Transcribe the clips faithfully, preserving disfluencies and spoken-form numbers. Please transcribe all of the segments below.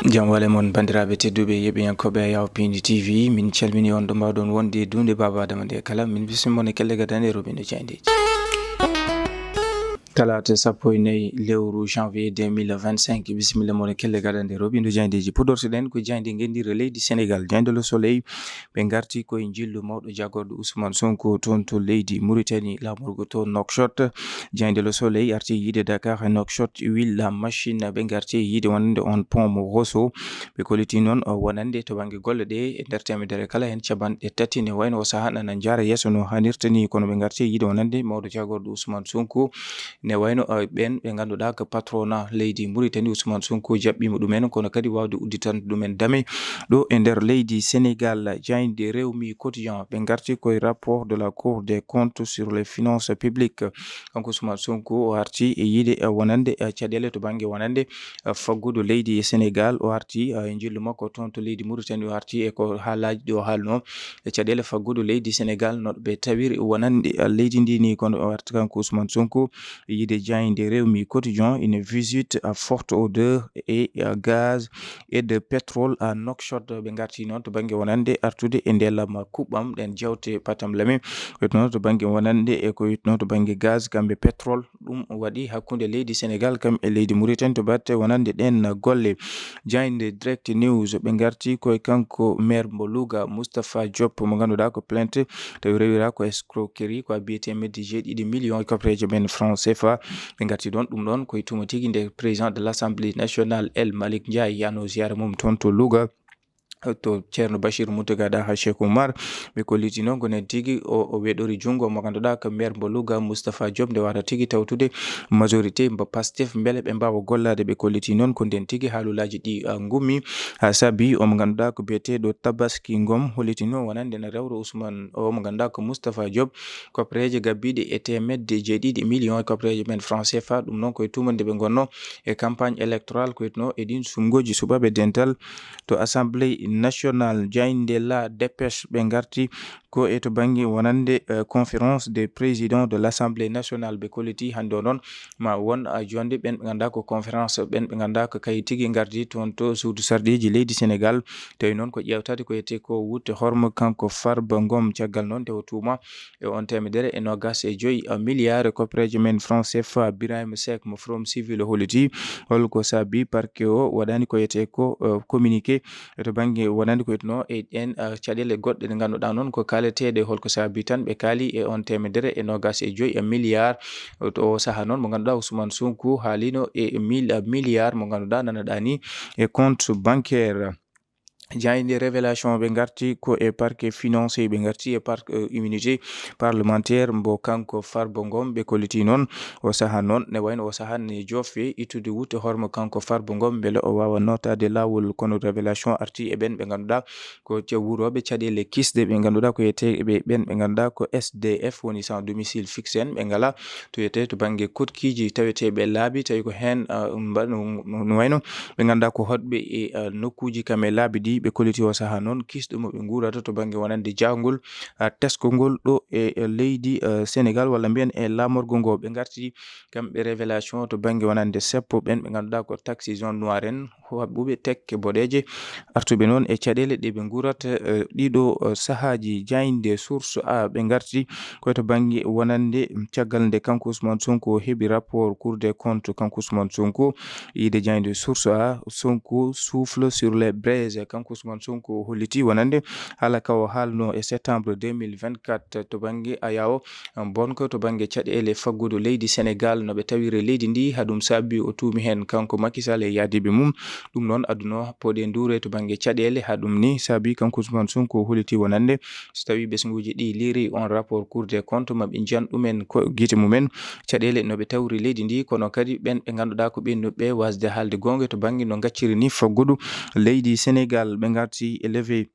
Jam wale mon, banndiraaɓe tedduɓe, yeɓiyankooɓe Yaw Pindi T V, min calmini on ɗo mbaawɗon wonde e duunde Baaba Adama nde kala. Min bismii mon e kelle gadane robindo jayndeeji. Talaata sappo e nayi lewru janvier deux mille vingt-cinq, bisimilla mon e kelle gadane robindo jayndeeji. Puɗɗortoɗen ko jaaynde ngenndiire leydi Senegaal, jaaynde Le Soleil. Ɓe ngarti koye njillu mawɗo jaagorɗo Ousmane Sonko toon to leydi Mauritanie, laamorgo to Nouakchott. Jaaynde Le Soleil arti yiide Dakar e Nouakchott, Huile, La Machine, ɓe ngarti yiide wonande on pont mo Rosso. Ɓe kolliti noon, o, wonande to bannge golle ɗe e nder teemedere kala heen capanɗe tati, ne wayno o sahaa nana jaara yeeso no haanirta ni, kono ɓe ngarti yiide wonande mawɗo jaagorɗo Ousmane Sonko, ne wayno, o, ɓeen ɓe ngannduɗaa ko patronat leydi Mauritanie, Ousmane Sonko jaɓɓiima ɗumen, kono kadi waawde udditande ɗumen dame ɗo e nder leydi Senegaal. Jaaynde Rewmi Quotidien, ɓe ngarti koye rapport de la Cour des comptes sur les finances publiques. Kanko Ousmane Sonko o arti e yiide, e, wonande, e, caɗeele to bannge wonande, e, faggudu leydi e Senegaal. O arti, e, e njillu makko toon to leydi Mauritanie, o arti e ko haalaaji ɗi o haalno e caɗeele faggudu leydi Senegaal, no ɓe tawiri wonande, e, leydi ndi ni, kono o arti kanko Ousmane Sonko e yiide jaaynde Rewmi Quotidien, une visite à forte odeur et à gaz et de pétrole à Nouakchott. Ɓe ngarti noon to bannge wonande artude e ndelam kuɓɓam, ɗen jewte patam lame. Ko wiyetnoo to bannge wonande e ko wiyetnoo to bannge gaz, kamɓe pétrole, ɗum waɗi hakkunde leydi Senegaal kam e leydi Mauritanie to batte wonande ɗeen golle. Jaaynde Direct News, ɓe ngarti koye kanko maire mo Louga, Moustapha Diop, mo ngannduɗaa ko plainte tawi rewira ko escroquerie, ko a biyete medde jeeɗiɗi million e koppereeje men franc C F A. Ɓe ngarti ɗoon, ɗum ɗoon koye tuma tigi nde président de l'Assemblée nationale, El Malick Ndiaye, yano ziyaara mum toon to Louga, to Ceerno Bachir Mountaga Daha Cheikh Oumar. Ɓe kolliti noon ko nden tigi o, o weɗori junngo mo ngannduɗaa ko maire mo Louga, Moustapha Diop, nde wata tigi tawtude majorité mbo Pastef, mbele ɓe mbaawa gollaade. Ɓe kolliti noon ko nden tigi haalulaaji ɗi, a, ngummi, haa saabi o mo ngannduɗaa ko biyeteeɗo Tabaski Ngom holliti noon wonande ene rewra Ousmane, o mo ngannduɗaa ko Moustapha Diop, koppereeje gabbiiɗe e teemedde jeeɗiɗi million e koppereeje men franc C F A. Ɗum noon koye tuma nde ɓe ngonno e campagne électorale, ko wiyetnoo e ɗiin suɓngooji suɓaaɓe dental to Assemblée nationale. Jaaynde La Dépêche, ɓe ngarti ko e to bannge wonande, eh, conférence des présidents de l'Assemblée nationale. Ɓe kolliti hannde o noon ma won, ah, jonde ɓeen ɓe ngannduɗaa ko conférence, ɓeen ɓe ngannduɗaa ko kayi tigi ngardi toon to suudu sarɗiiji leydi Senegaal. Tawi noon ko ƴeewtaade ko wiyetee ko wutte hormo kanko Farba Ngom. Caggal noon nde o tuuma e on teemedere e noogaas e joy milliard e koppereeje men franc C F A. Birahima Seck mo Forum Civil o holliti holko saabi parquet o waɗani ko wiyetee ko, eh, communiqué e to bannge wonande ko wiyetnoo e ɗeen, eh, caɗeele goɗɗe ɗe ngannduɗaa noon ko kaaleteeɗe, holko saabi tan ɓe kaali e on teemedere e noogaas e joy milliard. To o sahaa noon mo ngannduɗaa Ousmane Sonko haalino e mil-, milliard mo ngannduɗaa nanaɗaa ni e compte bancaire. Jaaynde Révélation, ɓe ngarti ko e parquet financier, ɓe ngarti e par-, eh, immunité parlementaire mbo kanko Farba Ngom. Ɓe kolliti noon o sahaa noon, ne wayno o sahaa ne joofe ittude wutte hormo kanko Farba Ngom, mbele o waawa nootaade laawol. Kono Révélation arti e ɓeen ɓe ngannduɗaa ko ca-, wuurooɓe caɗeele kisɗe, ɓe ngannduɗaa ko wiyetee ɓe, ɓeen ɓe ngannduɗaa ko S D F, woni sans domicile fixe en, ɓe ngalaa to wiyetee to bannge koɗkiiji taweteeɓe laabi, tawi ko heen, ah, mba-, no, no, no wayno ɓe ngannduɗaa ko hoɗɓe e, ah, nokkuuji kam e laabi ɗi. Ɓe kolliti o sahaa noon kisɗo mo ɓe nguurata to bannge wonande jahgol, ah, teskongol ɗo e, e leydi, ah, Senegaal, walla mbiyen e laamorgo ngo. Ɓe ngarti kamɓe Révélation to bannge wonande seppo ɓeen ɓe ngannduɗaa ko taxe zone noire en, haɓɓuɓe tekke boɗeeje, artuɓe noon e caɗeele ɗe ɓe nguurata, eh, ɗiɗo, eh, sahaaji. Jaaynde Source A, ɓe ngarti koye to bannge wonande caggal nde kanko Ousmane Sonko heɓi rapport Cour des comptes. Kanko Ousmane Sonko, yiide jaaynde Source A, Sonko souffle sur les braises. Kanko Ousmane Sonko holliti wonande haala ka o haalno e septembre deux mille vingt-quatre to bannge ayaawo bonko to bannge caɗeele faggudu leydi Senegaal, no ɓe tawiri leydi ndi, haa ɗum saabi o tuumi heen kanko Macky Sall e yaadiiɓe mum. Ɗum noon adduno pooɗe nduure to bannge caɗeele, haa ɗum ni saabi kanko Ousmane Sonko holliti wonande so tawii ɓesnguuji ɗi liiri on rapport Cour des comptes, ma ɓe njiyan ɗumen ko gite mumen caɗeele no ɓe tawri leydi ndi, kono kadi ɓeen ɓe ngannduɗaa ko ɓeen nuɓɓe waasde haalde goonga to bannge no ngacciri ni faggudu leydi Senegaal. Ɓe ngarti e levé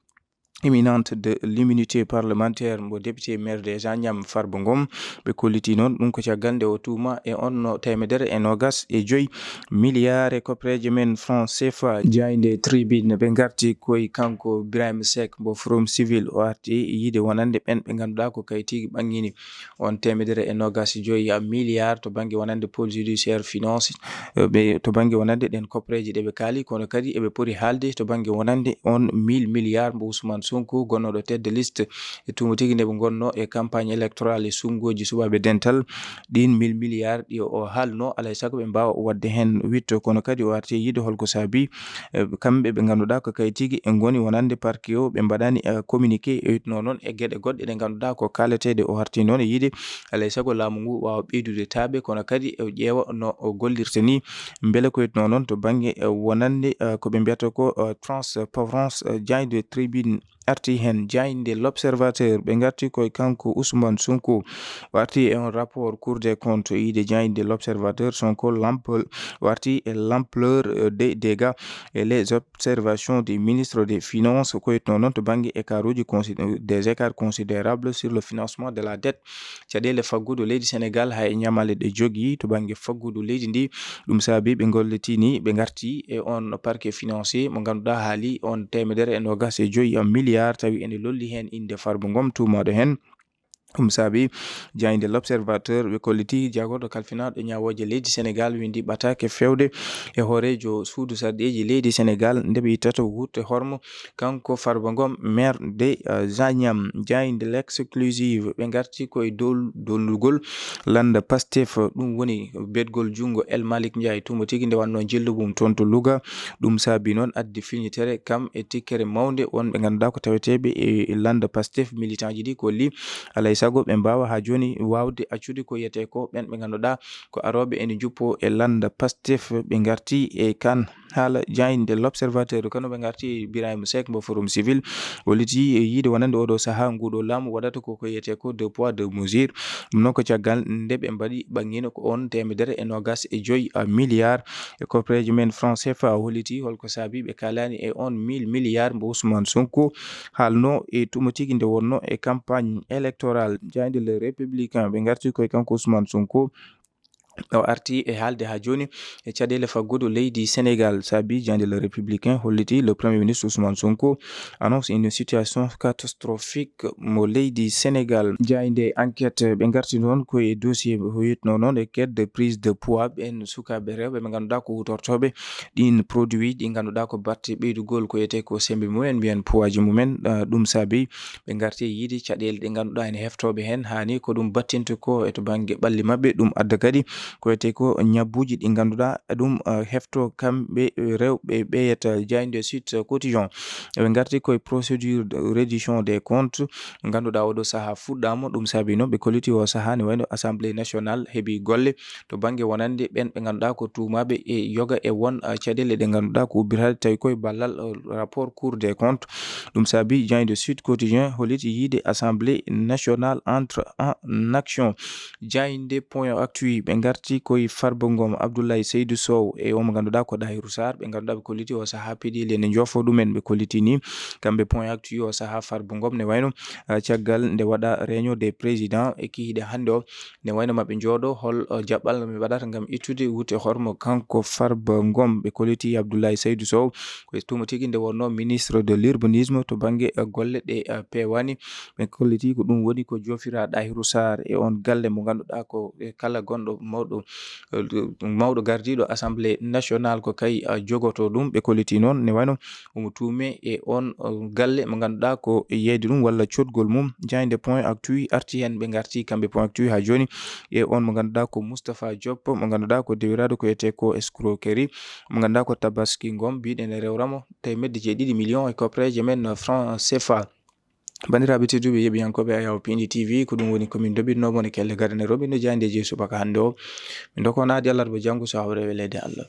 imminente de l'immunité parlementaire mbo député maire de Zagnam Farba Ngom. Ɓe kolliti noon ɗum ko caggal nde o tuuma e on no teemedere e noogas e joyi milliard e koppereeje men franc C F A. Jaaynde tribune ɓe ngarti koye kanko Birahim Seck mbo Forum Civil, o arti yiide wonande ɓen ɓe ngannduɗaa ko kayitigi ɓanngini on teemedere e noogas e joyi milliard to bannge wonande pôle judiciaire finance, eh, ɓe to bannge wonande ɗen koppereeje ɗe ɓe kaali, kono kadi eɓe poti haalde to bannge wonande on mille milliard mbo Ousmane Sonko gonnooɗo tête de liste e tuuma tigi nde ɓe ngonnoo e campagne électorale e suɓngooji suɓaaɓe dental. Ɗin mille milliard ɗi o haalno, alay sago ɓe mbaawa waɗde heen witto, kono kadi o arti yiide holko saabi, eh, kamɓe ɓe ngannduɗaa ko kayitigi e ngoni wonande parquet o, ɓe mbaɗani, eh, communiqué e witno noon e geɗe goɗɗe ɗe ngannduɗaa ko kaaleteeɗe. O arti noon e yiide alay sago laamu ngu waawa ɓeydude taaɓe, kono kadi o ƴeewa no o gollirta ni, mbele ko witno noon to bannge, eh, wonande, eh, ko ɓe mbiyata ko, eh, transparence, eh, jaaynde tribune arti heen. Jaaynde L'Observateur ɓe ngarti koye kanko Ousmane Sonko, o arti e on rapport Cour des comptes yiide jaaynde L'Observateur. Sonko l'ample, o arti e l'ampleur, euh, des dégâts et les observations du ministre des Finances, ko witno noon to bannge écart uji consi-, des écarts considérables sur le financement de la dette. Caɗeele faggudu leydi Sénégal hay e ñamaale ɗe jogii to bannge faggudu leydi ndi. Ɗum saabi ɓe ngollitini, ɓe ngarti e on parquet financier mo ngannduɗaa haali on teemedere e noogas e joyi milliard, tawi ene lolli heen innde Farba Ngom tuumaaɗo heen. Ɗum saabi jaaynde L'Observateur ɓe kolliti jagorɗo kalfinaaɗo ñaawooje leydi Sénégal windi ɓataake feewde e hooreejo suudu sarɗiiji leydi Sénégal nde ɓe ittata wutte hormo kanko Farba Ngom, maire de, eh, Zagnam. Jaaynde L'Exclusive ɓe ngarti koye dol-, dollugol lannda Pastef, ɗum woni betgol junngo El Malick Ndiaye, tuuma tigi nde wannoo njillu mum toon to Louga. Ɗum saabi noon addi filñitere kam e tikkere mawnde wonɓe ngannduɗaa ko taweteeɓe e lannda Pastef, militant ji ɗi kolli alay sago ɓe mbaawa haa jooni waawde accude ko wiyetee ko ɓen ɓe ngannduɗaa ko arooɓe ene njuppoo e lannda Pastef. Ɓe ngarti e kan haala jaaynde L'Observateur, kano ɓe ngarti Birahim Seck mbo Forum Civil, o liti e yiide wonande oɗo sahaa nguɗo laamu waɗata ko ko wiyetee ko deux poids deux mesures. Ɗum noon ko caggal nde ɓe mbaɗi ɓanngina ko on teemedere e noogas e joyi, a, milliard e koppereeje men franc C F A. O holliti holko saabi ɓe kaalani e on mille milliard mbo Ousmane Sonko haalno e tuma tigi nde wonno e campagne électorale. Jaaynde Le Républicain ɓe ngarti koye kanko Ousmane Sonko, o arti e haalde haa jooni e caɗeele faggudu leydi Sénégal. Saabi jaaynde Le Républicain holliti le Premier ministre Ousmane Sonko annonce une situation catastrophique mo leydi Sénégal. Jaaynde Enquête ɓe ngarti noon ko e dossier mo wiyetno noon e quête de prise de poids ɓen sukaaɓe rewɓe ɓe ngannduɗaa ko hutortooɓe ɗin produit ɗi ngannduɗaa ko batte ɓeydugol ko wiyetee ko semmbe mumen, mbiyen poids ji mumen. Ah, ɗum saabi ɓe ngarti e yiide caɗeele ɗe ngannduɗaa ene heftooɓe heen, haa ni ko ɗum battinta ko e to bannge ɓalli maɓɓe. Ɗum adda kadi ko wiyetee ko ñabbuuji ɗi ngannduɗaa ɗum, ah, hefto kamɓe rewɓe ɓeyata. Jaaynde Sud Quotidien ɓe ngarti koye procédure de reddition des comptes. Ngannduɗaa oɗo sahaa fuɗɗaama, ɗum saabi noon ɓe kolliti o sahaa ne wayno Assemblée nationale heɓi golle to bannge wonande ɓen ɓe ngannduɗaa ko tuumaaɓe e yoga e won, ah, caɗeele ɗe ngannduɗaa ko ubbitaade tawi koye ballal, ah, rapport Cour des comptes. Ɗum saabi jaaynde Sud Quotidien holliti yiide Assemblée nationale entre en action. Jaaynde Point Actu ɓe ngarti koye Farba Ngom, Abdoulaye Seydou Sow e o mo ngannduɗaa ko Dahirou Sarr, ɓe ngannduɗaa ɓe kolliti o sahaa peɗeli ene joofo ɗumen. Ɓe kolliti ni kamɓe Point Actu o sahaa Farba Ngom ne wayno, ah, caggal nde waɗa réunion des présidents e kihiiɗe hannde o, ne wayno maɓe njooɗo hol, ah, jaɓɓal mi waɗata ngam ittude wutte hormo kanko Farba Ngom. Ɓe kolliti Abdoulaye Seydou Sow ko e tuma tigi nde wonno ministre de l'urbanisme to bannge, ah, golle ɗe, ah, peewani. Ɓe kolliti ko ɗum woni ko joofira Dahirou Sarr e on galle mo ngannduɗaa ko e kala gonɗo mawɗo, eh, mawɗo gardiiɗo Assemblée nationale ko kay, ah, jogoto ɗum. Ɓe kolliti noon ne wayno omo tuume e on, on galle mo ngannduɗaa ko yeyde ɗum walla codgol mum. Jaaynde Point Actu arti heen, ɓe ngarti kamɓe Point Actu haa jooni e on mo ngannduɗaa ko Moustapha Diop, mo ngannduɗaa ko dewiraaɗo ko wiyetee ko escroquerie, mo ngannduɗaa ko Tabaski Ngom, mbiɗen e rewramo teemedde jeeɗiɗi million e koppereeje men franc C F A. Banndiraaɓe tedduɓe, yeɓiyankooɓe Ayaw P N D T V, ko ɗum woni ko min ndoɓinno mon e kelle gadanɗe roɓinɗo jaayndeeji e subaka hannde o. Min ndokkonaade alarba janngo so hawre weleede Allah.